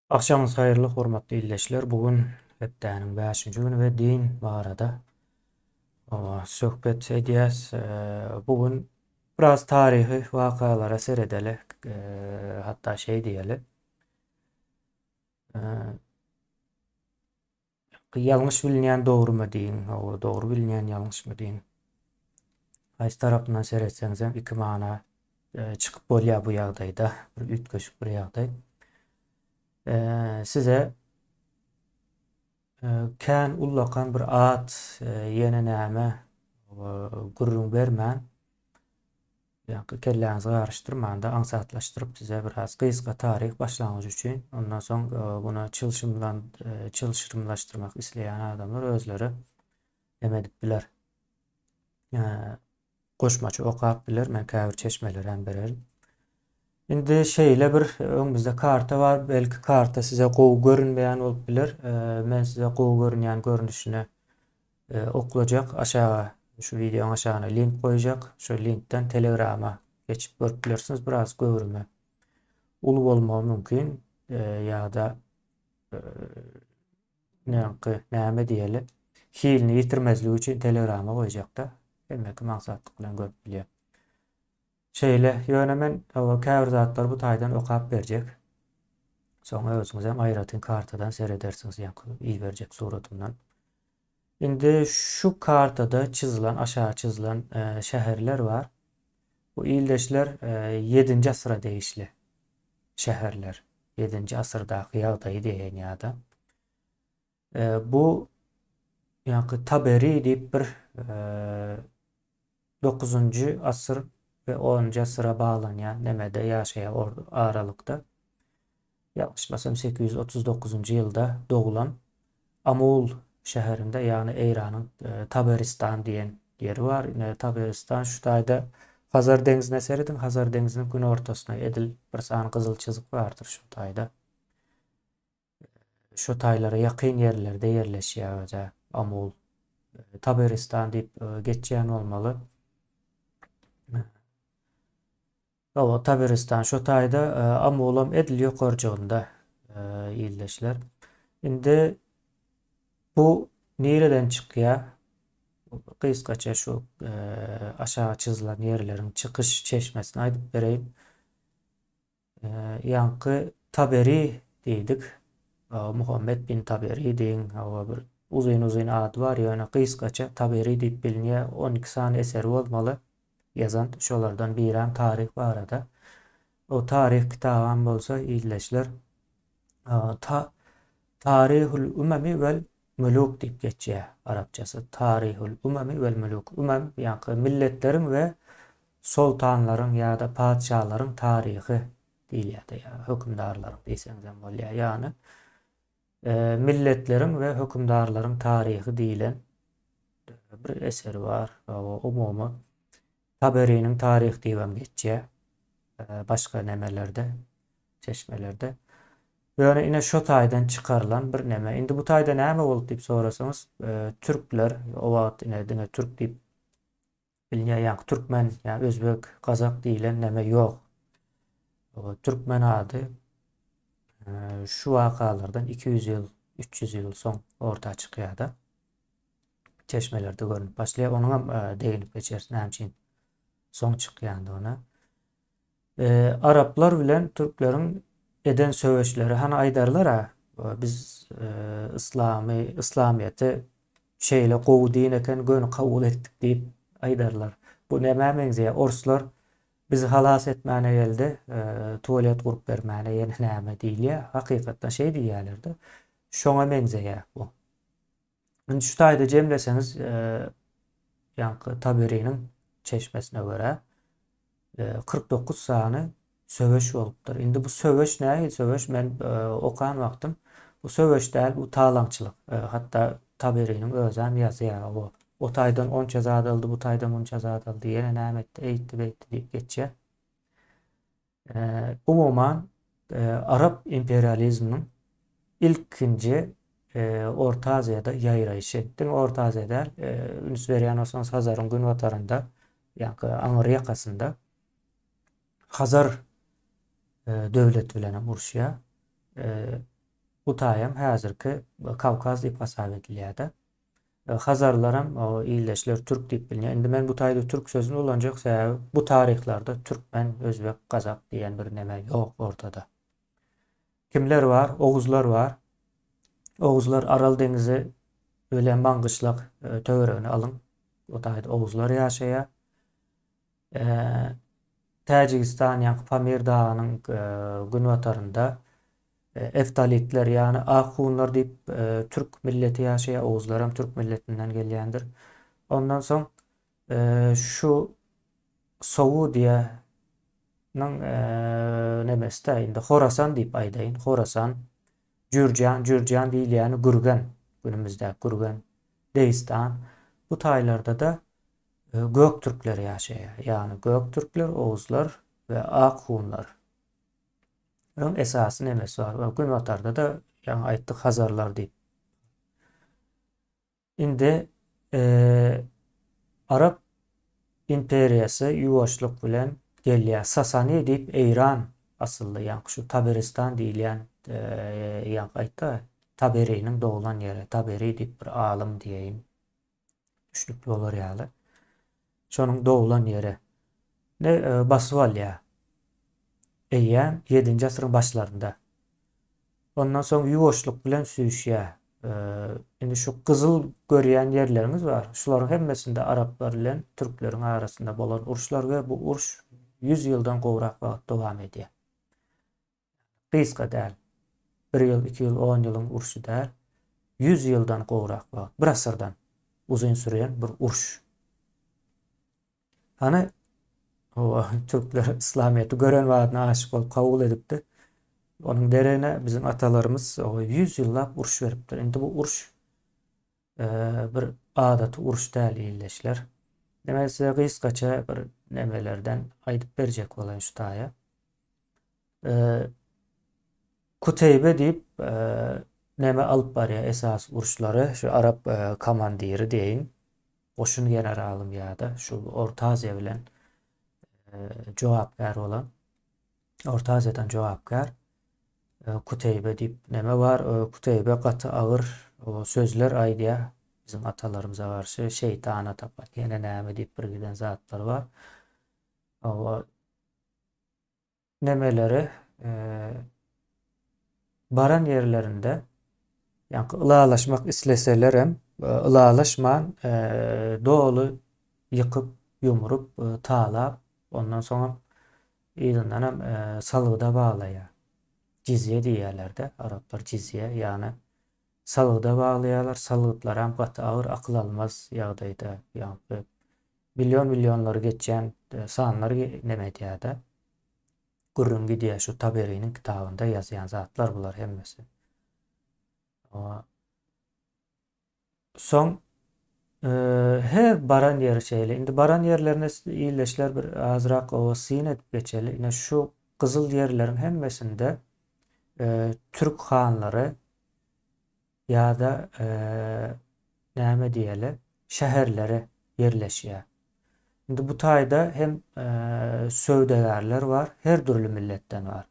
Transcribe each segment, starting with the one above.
Agşamyňyz haýyrly hormatly ildeşler bu gün hepdäniň bäşinji güni we din barada söhbet edýäs. Bu gün biraz taryhy wakalara seredeli, hatda şeý diýeli. Ýalňyş bilinýän dogrumy diýiň, hawa, dogry bilinýän ýalňyşmy diýiň. Haýsy tarapyndan seretseňizem iki mana çykyp bolýar bu ýagdaýda. Bir üýtgeşik bir ýagdaý. Size kän ullakan bir at, ýene näme gürrüň bermän, Ýaňky kelläňizi garyşdyrmanda aňsatlaşdyryp size biraz gysga taryh başlangyç üçin, ondan soň buna çylşymlan çylşyrymlaşdyrmak isleýän adamlar özleri hem edip biler. Goşmaça okap biler, men käbir çeşmeleri hem bererin. Indi şeýle bir öňümizde karta bar, belki karta size gowy görünmeýän bolup biler. Men size gowy görünýän görnüşine oklajak aşaga şu wideoň aşagyna link goýjak şu linkden telegrama geçip görüp bilersiňiz biraz göwrümi uly bolmagy mümkin ýa-da näňki näme diýeli hilini ýitirmezlik üçin telegrama goýjakda hemme kim aňsatlyk bilen görüp bilýär. Şeýle, ýöne men käbir zatlary bu taýdan okap berjek. Soň özüňiz hem aýratyn kartadan seredersiňiz ýaňky iberjek suratymdan. Indi şu kartada çyzylan, aşagy çyzylan şäherler bar. Bu ildeşler ýedinji asyra degişli şäherler. Ýedinji asyrdaky ýagdaýy diýen ýa-da. Bu ýaňky Taberi diýip bir Dokuzynjy asyr we onunjy asyra baglanýan nemede ýaşaýar or aralykda. Ýalňyşmasam 839-njy ýylda doglan Amul şäherinde ýagny Eýranyň Taberistan diýen ýeri bar. Ine Taberistan şu taýda Hazar deňzine serediň, Hazar deňziniň günortasyna edil bir sany gyzyl çyzyk bardyr şu taýda. Şu taýlara ýakyn ýerlerde ýerleşýär özä Amul. Taberistan diýip geçýän bolmaly. Hawa, Taberistan şu taýda, Amulam edil ýokarjygynda ildeşler. Indi bu nireden çykýar? Gysgaça şu aşagy çyzylan ýerleriň çykyş çeşmesini aýdyp bereýin. Ýaňky Taberi diýdik. Muhammet bin Taberi diýiň, hawa bir uzyn-uzyn ady bar, ýöne gysgaça Taberi diýip bilinýär. 12 sany eseri bolmaly ýazan, şolardan birem taryh barada. O taryh kitabam bolsa ildeşler ta Tarihul Umami wel Müluk diýip geçýär arapçasy. Tarihul Umami wel Müluk. Umam ýaňky milletleriň we Soltanlaryň ýa-da patyşalaryň taryhy diýilýär-de, ýa hökümdarlaryň diýseňizem bolýar. Ýagny milletleriň we hökümdarlaryň taryhy diýlen bir eseri bar. Umumy Taberiniň taryhy diýibem geçýär. Başga nemelerde, çeşmelerde. Ýöne ine şo taýdan çykarylan bir neme. Indi bu taýda näme boldy diýip sorasaňyz, türkler, o wagt ine diňe türk diýip Bilýän ýaňky türkmen ýa özbek, gazak diýilen neme ýok. Türkmen ady şu wakalardan 200 ýyl, 300 ýyl soň orta çykýar-da. Çeşmelerde görnüp başlaýar. Onuň hem deginip geçeris näme üçin soň çykýandygyna. Araplar bilen türkleriň eden söweşleri hany aýdarlar-a, biz yslamy, yslamyýeti şeýle gowy din eken göni kabul etdik diýip aýdarlar. Bu nämä meňzeýär? Orslar bizi halas etmäne geldi, tualet gurup bermäne ýene näme diýilýär. Hakykatdan şeý diýýärler-de. Şoňa meňzeýär bu. Indi şu taýda jemleseňiz, ýaňky Taberiniň çeşmesine görä 49 sany söweş bolupdyr. Indi bu söweş nähili söweş? Men okan wagtym bu söweş däl, bu talaňçylyk. Hatda Taberiniň özem ýazýar, o o taýdan onça zat aldy, bu taýdan munça zat aldy, ýene näme etdi, eýtdi, beýtdi diýip geçýär. Umuman, arap imperializminiň ilkinji Orta Aziýada ýaýraýşy. Diňe Orta Aziýa däl, üns berýän bolsaňyz Hazaryň günbatarynda, ýa-da aňyr ýakasynda Hazar döwleti bilen hem uruşýar. Bu taýam häzirki Kawkaz diýip hasap edilýär-de. Hazarlaram ildeşler türk diýip bilinýär. Indi men bu taýda türk sözüni ulanjak, sebäbi bu taryhlarda türkmen, özbek, gazak diýen bir neme ýok ortada. Kimler bar? Oguzlar bar. Oguzlar Aral deňizi bilen Maňgyşlak töweregini alyň. O taýda oguzlar ýaşaýar. Täjigistan ýaňky Pamir dagynyň günbatarynda eftalitler, ýagny ak hunlar diýip türk milleti ýaşaýar, oguzlar hem türk milletinden gelýändir. Ondan soň şu Saudiýanyň nemesi-de indi Horasan diýip aýdaýyn, Horasan, Jürjan, Jürjan diýilýäni Gürgen, günümizdäki Gürgen, Degistan bu taýlarda-da Gök türkler ýaşaýar. Ýagny gök türkler, oguzlar we ak hunlar. Öň esasy nemesi bar. We günbatarda-da ýaňy aýtdyk hazarlar diýip. Indi e, Arap imperiýasy ýuwaşlyk bilen gelýär. Sasani diýip Eýran asylly, ýaňky şu Taberistan diýilýän e, ýaňky aýtdy, Taberiniň doglan ýeri, Taberi diýip bir alym diýeýin. Düşnükli bolar ýaly. Şonuň doglan ýeri. Ne e, basyp alýar. Eýýäm 7-nji asyryň başlarynda. Ondan soň ýuwaşlyk bilen süýşýär. E, indi şu gyzyl görýän ýerleriňiz bar. Şularyň hemmesinde araplar bilen türkleriň arasynda bolan uruşlar we bu uruş 100 ýyldan gowrak wagt dowam edýär. Gysga däl. Bir ýyl, iki ýyl, on ýylyň urşy däl. Ýüz ýyldan gowrak wagt, bir asyrdan uzyn süren bir uruş. Hany, hawa, türkler yslamyýeti gören badyna aşyk bolup kabul edipdi. Onuň deregine biziň atalarymyz 100 ýyllap uruş beripdir. Indi bu uruş bir adaty uruş däl ildeşler. Men size gysgaça bir nemelerden aýdyp berjek bolaýyn şu taýa. Kuteýbe diýip neme alyp barýar esasy uruşlary şu arap komandiri diýeýin goşun generalymy ýa-da şu Orta Aziýa bilen jogapkär bolan Orta Aziýadan jogapkär Kuteýbe diýip neme bar Kuteýbe gaty agyr sözler aýdýar biziň atalarymyza garşy şeýtana tapan ýene näme diýip bir giden zatlar bar. Nemeleri baran ýerlerinde ýaňky ylalaşmak isleselerem ylalaşman doly ýykyp ýumrup talap ondan soňam yzyndanam salgyda baglaýar. Jizýe diýýärlerde araplar jizýe ýagny salgyda baglaýarlar salgytlaram gaty agyr akyl almaz ýagdaýda ýaňky Million millionlary geçýän sanlar neme edýärde. Gürrüň gidýär şu Taberiniň kitabynda ýazýan zatlar bular hemmesi. Soň her baran ýeri şeýle. Indi baran ýerlerine ildeşler bir azrak oba syn edip geçeli. Ine şu gyzyl ýerleriň hemmesinde türk hanlary ýa-da näme diýeli, şäherlere ýerleşýär. Indi bu taýda hem söwdagärler bar, her dürli milletden bar.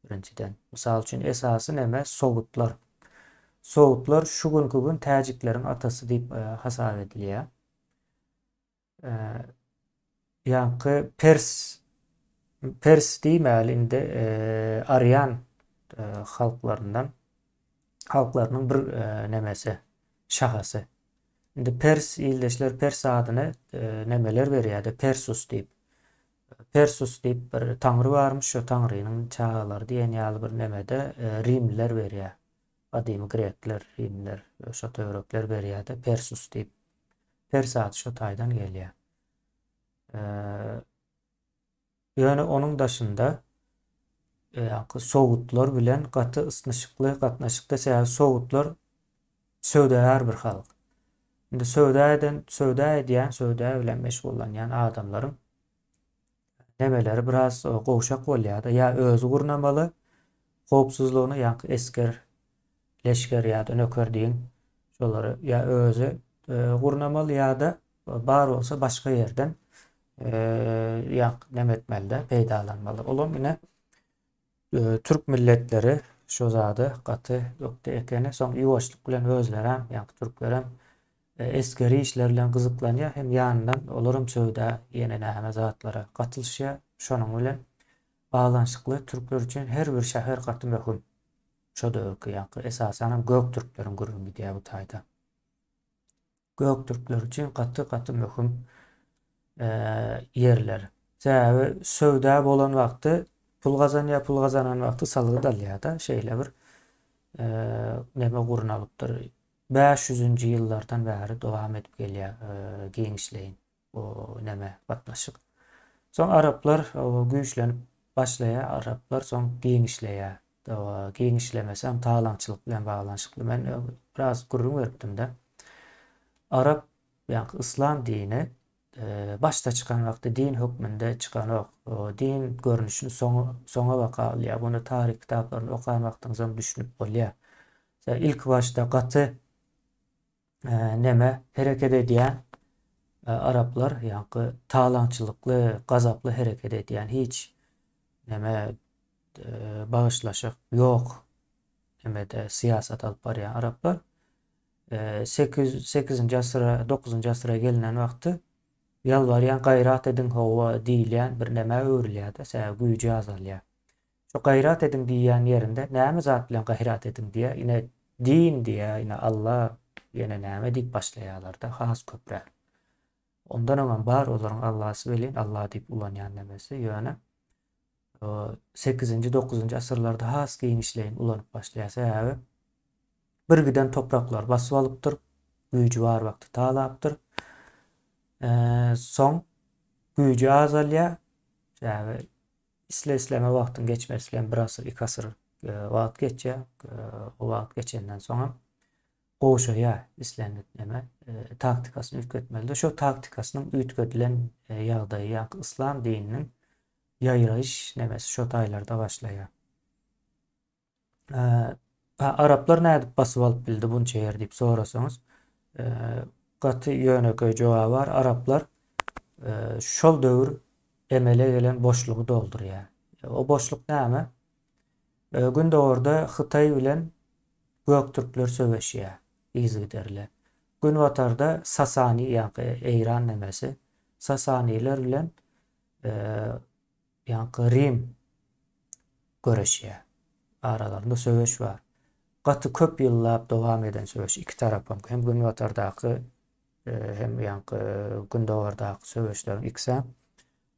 Birinjiden, mysal üçin, esasy näme? Sogutlar. Sogutlar şu günki gün täjikleriň atasy diýip hasap edilýär. Ýaňky pers pers diýmäli indi arýan halklaryndan halklarynyň bir nemesi şahasy. Indi pers ildeşler pers adyny nemeler berýärdi persus diýip. Persus diýip bir taňry barmyş şo taňrynyň çagalary diýen ýaly bir nemede rimliler berýär. Gadymy grekler, rimliler şo töwerekler berýärdi persus diýip. Pers ady şo taýdan gelýär. Ýöne onuň daşynda ýaňky sowutlar bilen gaty ysnyşykly gatnaşykda, sebäbi sowutlar söwdagär bir halk. Indi söwda eden, söwda edýän, söwda bilen meşgullanýan adamlaryň nemeleri biraz gowşak bolýar-da, ýa özi gurnamaly howpsuzlygyny, ýaňky esger, leşger ýa-da nöker diýiň, şolary ýa özi gurnamaly ýa-da bar bolsa başga ýerden ýa neme etmeli-de, peýdalanmaly. Olam ine türk milletleri şo zada gaty ökde ekeni. Soň ýuwaşlyk bilen özlerem, ýaňky türklerem esgeri işler bilen gyzyklanýar hem ýanyndan olaram söwda ýene näme zatlara gatylyşýar. Şonuň bilen baglanyşykly türkler üçin her bir şäher gaty möhüm. Şo döwürki ýaňky esasanam gök türkleriň gürrüňi gidýär bu taýda. Gök türkler üçin gaty gaty möhüm ýerler. Sebäbi söwda bolan wagty pul gazanýar, pul gazanan wagty salgyt alýar-da, şeýle bir neme gurnalypdyr. 500-nji ýyllardan bäri dowam edip gelýär giňişleýin bu neme gatnaşyk. Soň araplar güýçlenip başlaýar, araplar soň giňişleýär. Giňişlemesi hem talaňçylyk bilen baglanyşykly. Men biraz gürrüň beripdim-de. Arap, ýagny yslam dini başda çykan wagty din hökmünde çykanok. Din görnüşini soňa baka alýar. Muny taryh kitaplaryny okan wagtyňyzam düşünip bolýar. Ilki başda gaty neme hereket edýän araplar, ýaňky talaňçylykly, gazaply hereket edýän hiç neme bagyşlaşyk ýok nemede syýasat alyp barýan araplar 8 sekizinji asyra, 9-njy asyra gelinen wagty ýalbarýan gaýrat ediň hawa diýilýän bir nämä öwrülýär-de, sebäbi güýji azalýar. Şu gaýrat ediň diýýän ýerinde näme zat bilen gaýrat ediň diýýär, ine din diýýär, ine Alla, ýene näme diýip başlaýarlar-da has köpräk. Ondan öňem bar olaryň Allasy welin Alla diýip ulanýan nemesi, ýöne sekizinji, dokuzynjy asyrlarda has giňişleýin ulanyp başlaýar. Sebäbi bir giden topraklary basyp alypdyr, güýji bar wagty talapdyr. Soň güýji azalýar, sebäbi Isle-isleme wagtyň geçmesi bilen bir asyr, iki asyr wagt geçýär. O wagt geçenden soňam gowşaýar islendik neme taktikasyny üýtgetmelide. Şo taktikasynyň üýtgedilen ýagdaýy, ýagny yslam dininiň ýaýraýyş nemesi şo taýlarda başlaýar. Araplar nädip basyp alyp bildi bunça ýeri diýip sorasaňyz, gaty ýönekeý jogaby bar. Araplar şol döwür emele gelen boşlugy doldurýar. O boşluk näme? Gündogarda Hytaý bilen Göktürkler söweşýär yzygiderli. Günbatarda Sasani, ýagny Eýran nemesi, Sasaniler bilen Ýaňky Rim göreşýär. Aralarynda söweş bar. Gaty köp ýyllap dowam eden söweş iki tarapam, hem günbatardaky hem ýaňky gündogardaky söweşleriň ikisem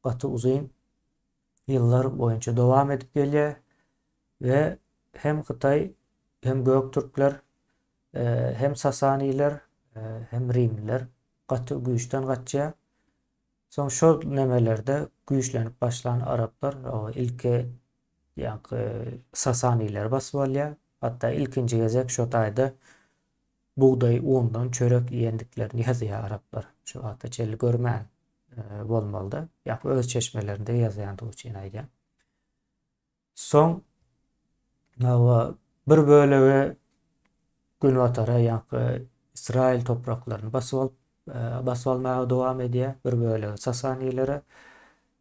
gaty uzyn ýyllar boýunça dowam edip gelýär we hem Hytaý, hem Göktürkler, hem Sasaniler, hem Rimliler gaty güýçden gaçýar. Soň şol nemelerde güýçlenip başlan araplar ilki ýaňky Sasanileri basyp alýar. Hatda ilkinji gezek şo taýda bugdaý undan çörek iýendiklerini ýazýar araplar. Şu wagta çenli görmän bolmalyda. Ýa öz çeşmelerinde ýazýandygy üçin aýdýan. Soň hawa bir bölegi günbatara ýaňky Ysraýyl topraklaryny basyp alyp basyp almaga dowam edýär. Bir bölegi Sasanilere.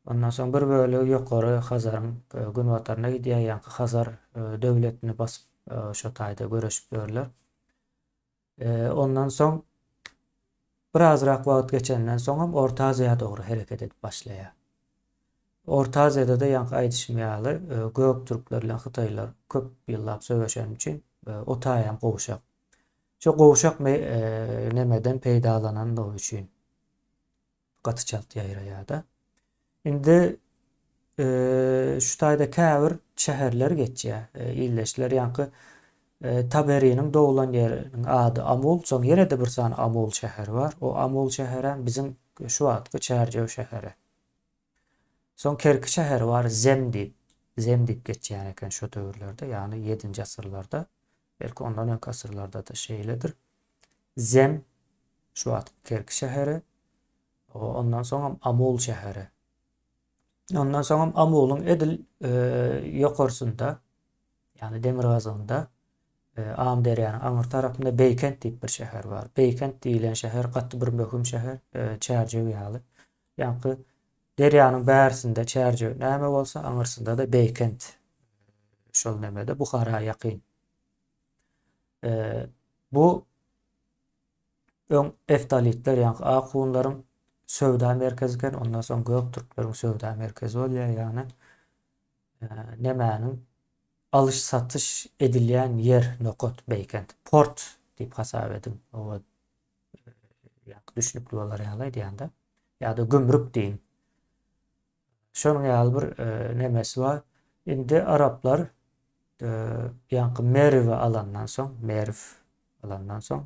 Ondan soň bir bölegi ýokary Hazaryň günbataryna gidýär. Ýaňky Hazar döwletini basyp şo taýda göreşip ýörler. Ondan soň birazrak wagt geçenden soňam Orta Aziýa dogry hereket edip başlaýar. Orta Aziýada-da ýaňky aýdyşym ýaly gök türkler bilen hytaýlar köp ýyllap söweşeni üçin o taýam gowşak. Şo gowşak nemeden peýdalanandygy üçin gaty çalt ýaýraýar-da. Indi şu taýda käbir şäherler geçýär. Ildeşler ýaňky Taberiniň doglan ýeriniň ady Amul, soň ýene-de bir sany Amul şäheri bar. O Amul şäherem biziň şu wagtky Çärjew şäheri. Soň Kerki şäheri bar, Zem diýip, Zem diýip geçýän eken şo döwürlerde, ýagny ýedinji asyrlarda, belki ondan öňki asyrlarda-da şeýledir. Zem, şu wagtky Kerki şäheri, ondan soňam Amul şäheri. Ondan soňam Amulyň edil ýokarsynda, ýagny demirgazygynda, Amyderýanyň aňyr tarapynda Beýkent diýip bir şäher bar. Beýkent diýlen şäher gaty bir möhüm şäher, Çärjew ýaly. Ýaňky derýanyň bärsinde Çärjew näme bolsa, aňyrsynda-da Beýkent. Şol nemede Buhara ýakyn. Bu öň eftalitler, ýagny ak hunlaryň söwda merkezi eken, ondan soň gök türkleriň söwda merkezi bolýar, ýagny nemäniň alyş-satyş edilýän ýer nokat Beýkent. Port diýip hasap ediň. Oba ýa düşnükli bolar ýaly aýdýanda. Ýa-da gümrük diýiň. Şonuň ýaly bir nemesi bar. Indi araplar ýaňky Merwi alandan soň, Merw alandan soň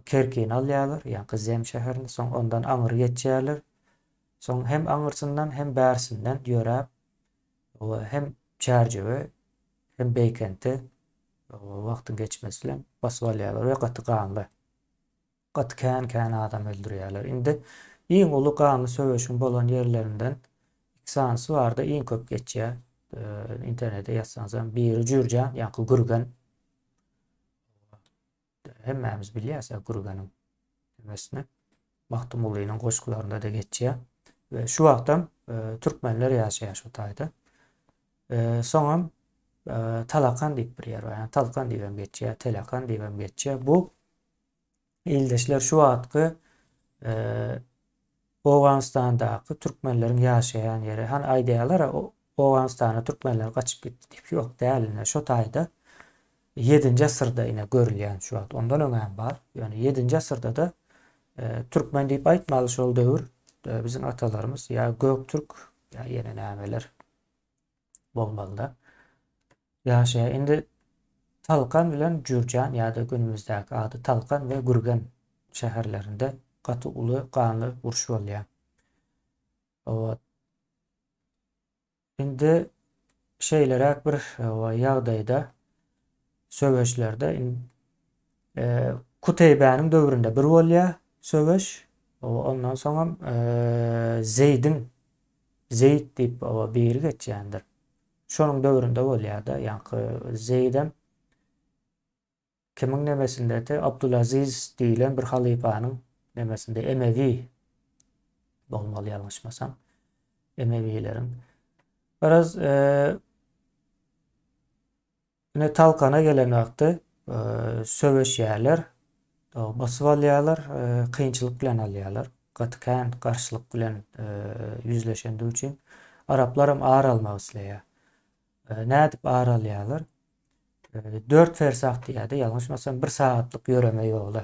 Kerkini alýarlar, ýaňky Zem şäherini, soň ondan aňry geçýärler. Soň hem aňyrsyndan, hem bärsinden ýöräp, hem Çärjewe, hem Beýkente wagtyň geçmesi bilen basyp alýarlar we gaty ganly. Gaty kän-kän adam öldürýärler. Indi iň uly ganly söweşiň bolan ýerlerinden iki sanysy barda iň köp geçýär. Internete ýazsaňyzam biri Jürjan, ýaňky Gürgen. Hemmämiz bilýäs Gürgeniň nemesini. Magtymgulynyň goşgularynda-da geçýär. We şu wagtam türkmenler ýaşaýar şu taýda. Soňam Talakan diýip bir ýer bar. Ýagny Talkan diýip hem geçýär, Telakan diýip hem geçýär. Bu ildeşler şu wagtky Owganystandaky türkmenleriň ýaşaýan ýeri. Hany aýdýarlar, Owganystana türkmenler gaçyp gitdi diýip. Ýok, däl ine şo taýda ýedinji asyrda ine görülýän şu wagt. Ondan öň hem bar. Ýöne ýedinji asyrda-da türkmen diýip aýtmaly şol döwür biziň atalarymyz ýa Göktürk ýa ýene nämeler bolmalyda. Ýaşaýar. Indi Talkan bilen Jürjan ýa-da günümizdäki ady Talkan we Gürgen şäherlerinde gaty uly ganly uruş bolýar. Owa. Indi şeýleräk bir ýagdaýda söweşlerde e, Kuteýbäniň döwründe bir bolýar söweş. Ondan soňam e, Zeýdiň Zeýd diýip biri geçýändir. Şonuň döwründe bolýar-da, ýaňky Zeýdem kimiň nemesindedi? Abdulaziz diýlen bir halypanyň nemesinde, Emewi bolmaly ýalňyşmasam. Emewileriň. Biraz e, Ine Talkana gelen wagty söweşýärler, basyp alýarlar, kynçylyk bilen alýarlar. Gaty kän garşylyk bilen ýüzleşendigi üçin araplaram ar almak isleýär. Nädip ar alýarlar? 4 fersah diýýärdi, ýalňyşmasam 1 sagatlyk ýöreme ýoly.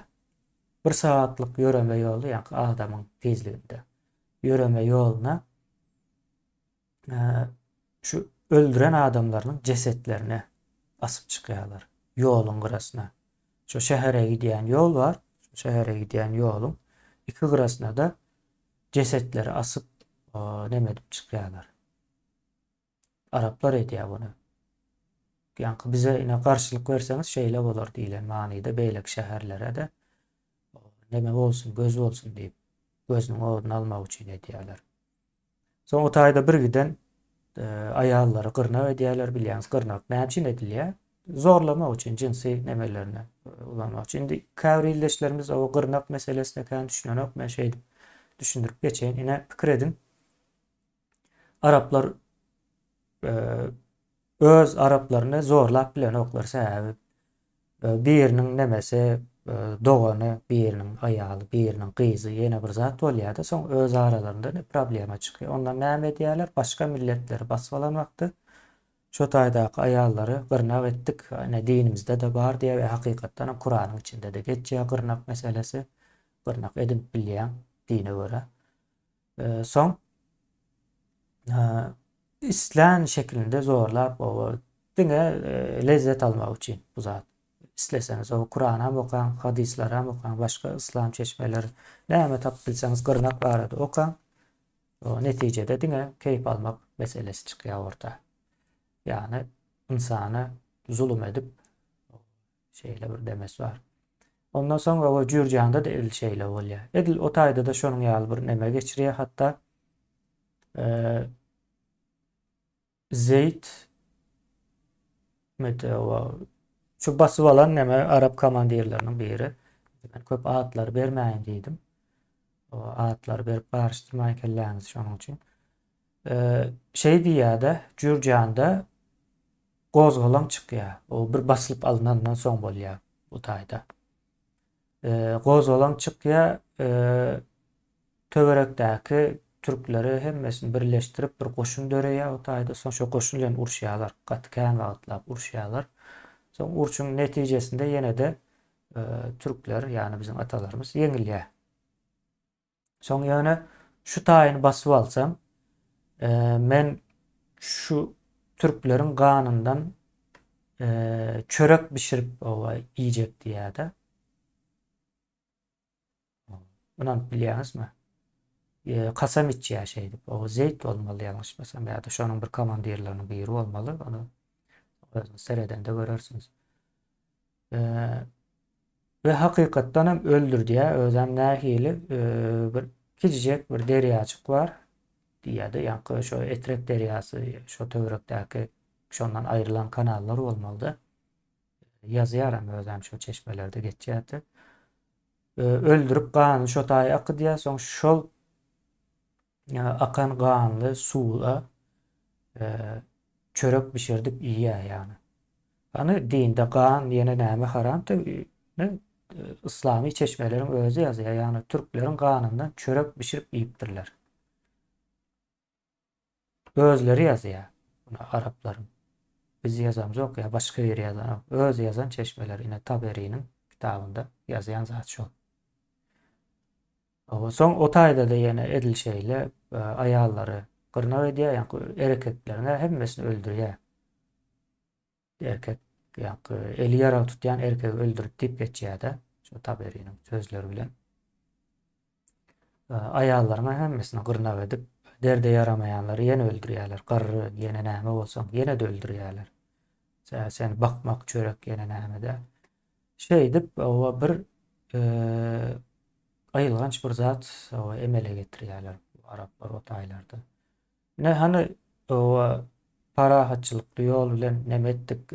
1 sagatlyk ýöreme ýoly, ýagny adamyň tizliginde ýöreme ýoluna şu öldüren adamlarynyň jesetlerini asyp çykýarlar ýoluň gyrasyna. Şu şähere gidýän ýol bar. Şu şähere gidýän ýoluň iki gyrasyna-da jesetleri asyp neme edip çykýarlar. Araplar edýär bunu. Ýaňky bize ine garşylyk berseňiz şeýle bolar diýlen manyda beýleki şäherlere-de neme bolsun, göz bolsun diýip, gözüniň oduny almak üçin edýärler. Soň o taýda bir giden aýallary gyrnak edýärler, bilýäňiz, gyrnak näme üçin edilýär? Zorlamak üçin, jynsy nemelerini ulanmak üçin. Indi käbir ildeşlerimiz o gyrnak meselesine kän düşünenok, men şeýdip düşündirip geçeýin. Ine, pikir ediň. Araplar öz araplaryny zorlap bilenoklar, sebäbi Biriniň nemesi dogany, biriniň aýaly, biriniň gyzy ýene bir zat bolýar-da, soň öz aralarynda ne problema çykýar. Ondan näme edýärler? Başga milletleri basyp alan wagty şo taýdaky aýallary gyrnak etdik, ine dinimizde-de bar diýýär we hakykatdan hem Kuranyň içinde-de geçýär gyrnak meselesi. Gyrnak edinip bilýäň dine görä. Soň islän şekilinde zorlap oba diňe lezzet almak üçin bu zat. Isleseňiz o Kuranam okaň, hadyslaram okaň, başga yslam çeşmeleri näme tapyp bilseňiz gyrnak barada okaň. O netijede diňe keýp almak meselesi çykýar orta. Ýagny ynsana zulum edip Şeýle bir demesi bar. Ondan soň oba Jürjanda-da edil şeýle bolýar. Edil o taýda-da şonuň ýaly bir neme geçirýär hatda. Zeýd Metewa şu basyp alan neme arap komandirleriniň biri. Men köp atlary bermäýin diýdim. O atlary berip garyşdyrmaýyn kelläňizi şonuň üçin. Şeý diýýär-de, Jürjanda. gozgalaň çykýar. O bir basylyp alnandan soň bolýar bu taýda. Gozgalaň çykýar, töwerekdäki türkleri hemmesini birleşdirip bir goşun döreýär o taýda. Soň şo goşun bilen uruşýarlar. Gaty kän wagtlap uruşýarlar. Soň urşuň netijesinde ýene-de türkler, ýagny biziň atalarymyz ýeňilýär. Soň ýöne şu taýyny basyp alsam, men şu türkleriň ganyndan çörek bişirip oba iýjek diýýär-de. Ynanyp bilýäňizmi? Kasam içýär şeýdip. O Zeýd bolmaly ýalňyşmasam ýa-da şonuň bir komandirleriniň biri bolmaly. Ony özüňiz seredende görersiňiz. We hakykatdan hem öldürdýär. Özem nähili bir kiçijek bir derýajyk bar diýýär-de, ýaňky şo Etrek derýasy şo töwerekdäki şondan aýrylan kanallar bolmaly-da. Ýazýaram özem şo çeşmelerde geçýärdi. Öldürip ganyny şo taýy akydýar, soň şol akan ganly suwla çörek bişirdip iýýär ýagny. Hany dinde gan ýene näme haram ne yslamy çeşmeleriň özi ýazýar ýagny türkleriň ganyndan çörek bişirip iýipdirler. Özleri ýazýar muny araplaryň. Biz ýazamzok ýa başga biri ýazanok. Öz ýazan çeşmeleri ine Taberiniň kitabynda ýazýan zat şol. Soň o taýda-da ýene edil şeýle aýallary gyrnak edýär, ýaňky erkekleriň-ä hemmesini öldürýär. Erkek, ýaňky eli ýarag tutýan erkegi öldürip diýip geçýär-de, şo Taberiniň sözleri bilen. Aýallaryň-a hemmesini gyrnak edip, derde ýaramaýanlary ýene öldürýärler. Garry, ýene näme bolsaň, ýene-de öldürýärler. Seni bakmak, çörek ýene näme-de. Şeýdip, oba bir aýylganç bir zat emele getirýärler bu araplar o taýlarda. Ine hany oba parahatçylykly ýol bilen neme etdik,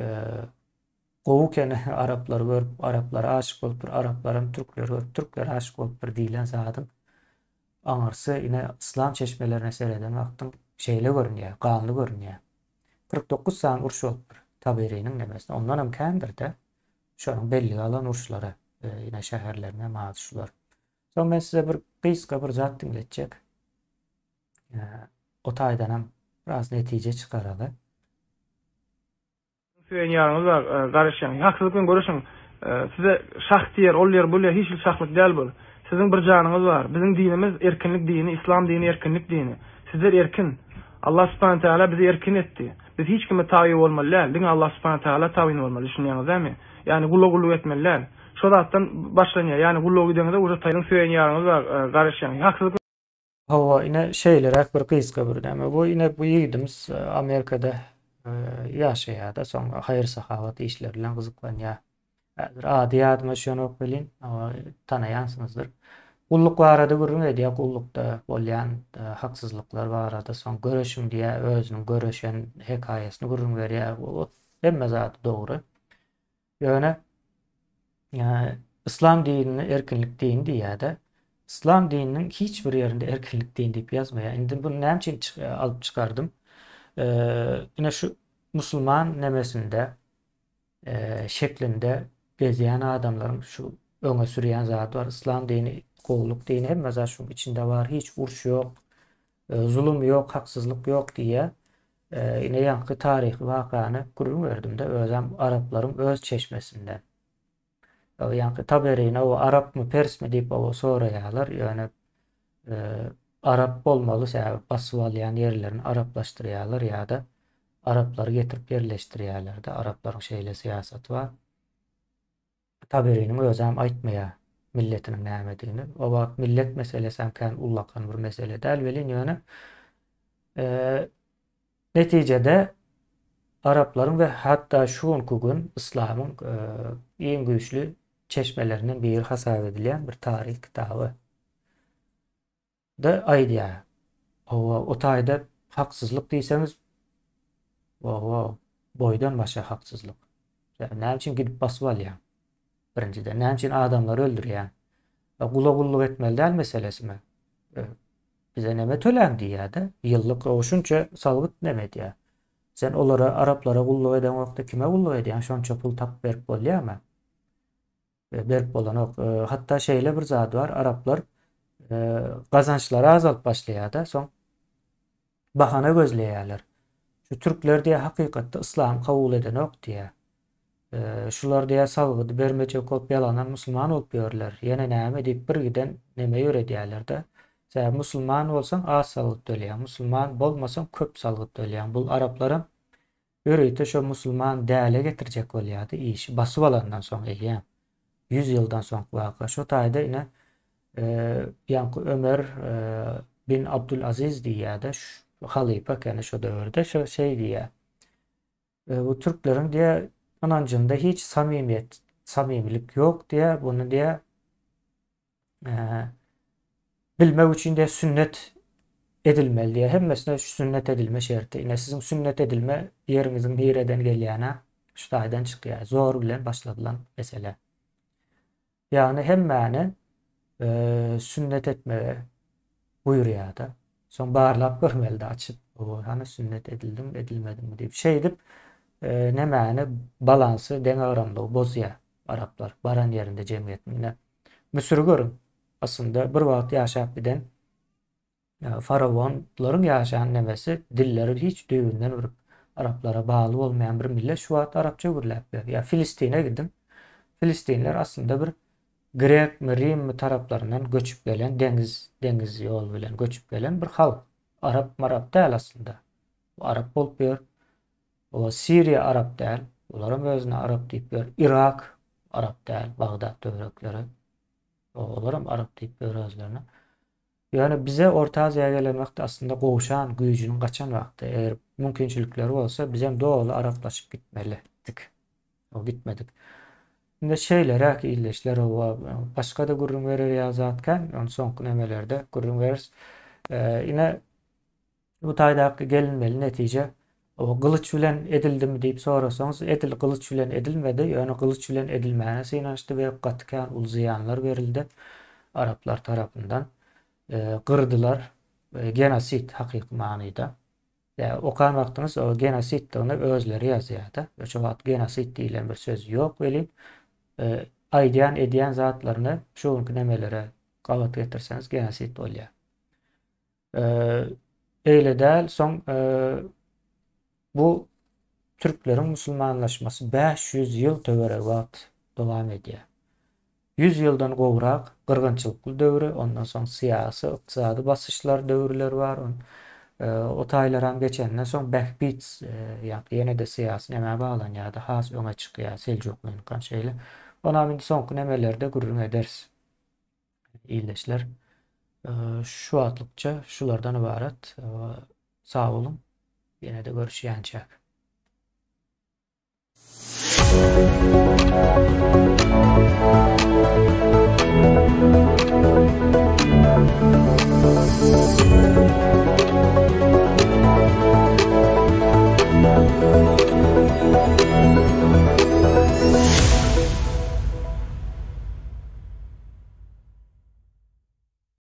gowy ekeni araplary görüp, araplara aşyk bolupdyr, araplaram türkleri görüp, türklere aşyk bolupdyr diýlen zadyň aňyrsy ine yslam çeşmelerine sereden wagtyň şeýle görünýär, ganly görünýär. 49 sany uruş bolupdyr Taberiniň nemesinde, ondanam kändir-de. Şonuň bellige alan uruşlary, ine şäherlerine ady şular. Soň men size bir gysga bir zat diňletjek. O taýdanam biraz netije çykaraly. Söýen ýaryňyz bar, garaşýan. Haksyzlyk bilen göreşiň. Size şah diýer, ol ýer, bul ýer hiç hili şahlyk däl bul. Siziň bir janyňyz bar. Biziň dinimiz erkinlik dini, islam dini erkinlik dini. Sizler erkin. Allah subhana teala bizi erkin etdi. Biz hiç kime taby bolmaly däl, diňe Allah subhana teala tabyn bolmaly, düşünýäňiz dämi? Ýagny gula gulluk etmeli däl. Şo zatdan başlanýar. Ýagny gulluga gideňizde uje taýyň söýen ýaryňyz bar, garaşýaň. Haksyzlyk Hawa, ine şeýleräk bir gysga bir näme. Bu ine bu ýigidimiz Amerikada ýaşaýar-da, soň haýyr-sahawat işleri bilen gyzyklanýar. Häzir ady ýadyma düşenok welin, tanaýansyňyzdyr. Gulluk barada gürrüň edýär, gullukda bolýan haksyzlyklar barada, soň göreşiň diýýär, özüniň göreşen hekaýasyny gürrüň berýär. Hemme zady dogry. Ýöne yslam dinini erkinlik dini diýýär-de, yslam dininiň hiç bir ýerinde erkinlik dini diýip ýazmaýar. Indi bunu näme üçin alyp çykardym? Ine şu musulman nemesinde şeklinde gezýän adamlaryň şu öňe sürýän zady bar. Yslam dini, gowulyk dini, hemme zat şuň içinde bar. Hiç uruş ýok, zulum ýok, haksyzlyk ýok diýýär. Ine ýaňky taryhy wakany gürrüň berdim-de, özem araplaryň öz çeşmesinden. Ýaňky Taberine o arapmy, persmi diýip oba soraýarlar. Ýöne arap bolmaly, sebäbi basyp alýan ýerlerini araplaşdyrýarlar ýa-da Araplary getirip ýerleşdirýärler-de, araplaryň şeýle syýasaty bar. Taberiniň özem aýtmaýar milletiniň nämedigini. O wagt millet meselesem kän ullakan bir mesele däl welin ýöne netijede araplaryň we hatda şu günki gün yslamyň iň güýçli çeşmelerinden biri hasap edilýän bir taryh kitaby. Da aýdýar. Hawa, o taýda haksyzlyk diýseňiz, hawa, boýdan başa haksyzlyk. Sen näme üçin gidip basyp alýaň? Birinjiden, näme üçin adamlary öldürýäň? Gula gulluk etmeli däl meselesimi? Bize neme töläň diýýär-de, ýyllyk o şunça salgyt neme edýär. Sen olara, araplara gulluk edeňokda kime gulluk edýäň? Şonça pul tapyp berip bolýarmy? Berip bolanok. Hatda şeýle bir zat bar, araplar gazançlary azalyp başlaýar-da, soň bahana gözleýärler. Şu türkler diýýär hakykatda yslamy kabul edenok diýýär. Şular diýýär salgydy bermejek bolup ýalandan musulman bolup ýörler. Ýene näme diýip bir giden neme ýöredýärler-de. Sebäbi musulman bolsaň az salgyt töleýäň, musulman bolmasaň köp salgyt töleýäň. Bul araplaram Ýörite şo musulman däle getirjek bolýardy işi basyp alandan soň eýýäm. Ýüz ýyldan soňky waka. Şo taýda ine ýaňky Ömer bin Abdul Aziz diýýärde halypa ekeni şo döwürde şo şeý diýýär. Bu türkleriň diýýär ynanjynda hiç samimiýet samimilik ýok diýýär. Buny diýýär bilmek üçin de sünnet edilmeli diýýär. Hemmesine şu sünnet edilme şerti. Ine siziň sünnet edilme ýeriňiziň nireden gelýäne şu taýdan çykýar. Zor bilen başladylan mesele. Ýagny hemmäni e, sünnet etmege buýurýar-da. Soň barlap görmeli-de açyp, o hany sünnet edildim, edilmedimmi diýip. Şeýdip e, nemäni balansy, deňagramlygy bozýar. Araplar baran ýerinde jemgyýetinde. Müsüri görüň. Aslynda bir wagt ýaşap giden e, faraonlaryň ýaşan nemesi dilleri hiç düýbünden bir araplara bagly bolmaýan bir millet şu wagt arapça gürläp ýör. Ýa Filistine gidiň. Filistinler aslynda bir Grekmi, Rimmi taraplaryndan göçüp gelen deňiz deňiz ýol bilen göçüp gelen bir halk. Arap marap däl aslynda. Arap bolup ýör. Ola Siriýa arap däl, olaram özüne arap diýip ýör. Irak arap däl, Bagdat töwerekleri. Olaram arap diýip ýör özlerine. Ýöne bize Orta Aziýa gelen wagtda aslynda gowşan, güýjüniň gaçan wagty, eger mümkinçilikleri bolsa bizem doly araplaşyp gitmelidik. O gitmedik. Indi şeýleräk ildeşler owa başga-da gürrüň berer ýaly zat kän, ony soňky nemelerde gürrüň bereris. Ine Bu taýdaky gelinmeli netije, o gylyç bilen edildimi diýip sorasaňyz, edil gylyç bilen edilmedi, ýöne gylyç bilen edilmäne synanyşdy we gaty kän uly zyýanlar berildi araplar tarapyndan. Gyrdylar, genosid hakyky manyda. Ýa okan wagtyňyz o genosiddigini özleri ýazýar-da. Şo wagt genosid diýlen bir söz ýok welin, aýdýan, edýän zatlaryny şu günki nemelere gabat getirseňiz genosid bolýar. Eýle däl, soň bu türkleriň musulmanlaşmasy 500 ýyl töweregi wagt dowam edýär. 100 ýyldan gowrak gyrgynçylykly döwri, ondan soň syýasy, ykdysady basyşlar döwürleri bar. O taýlaram geçenden soň bähbit ýa ýene-de syýasy nämä baglanýar-da, has öňe çykýar Seljuklynyňkam şeýle. Onam indi soňky nemelerde gürrüň ederis. Ildeşler, şu wagtlykça şulardan ybarat. Sag boluň. Ýene-de görüşýänçäk.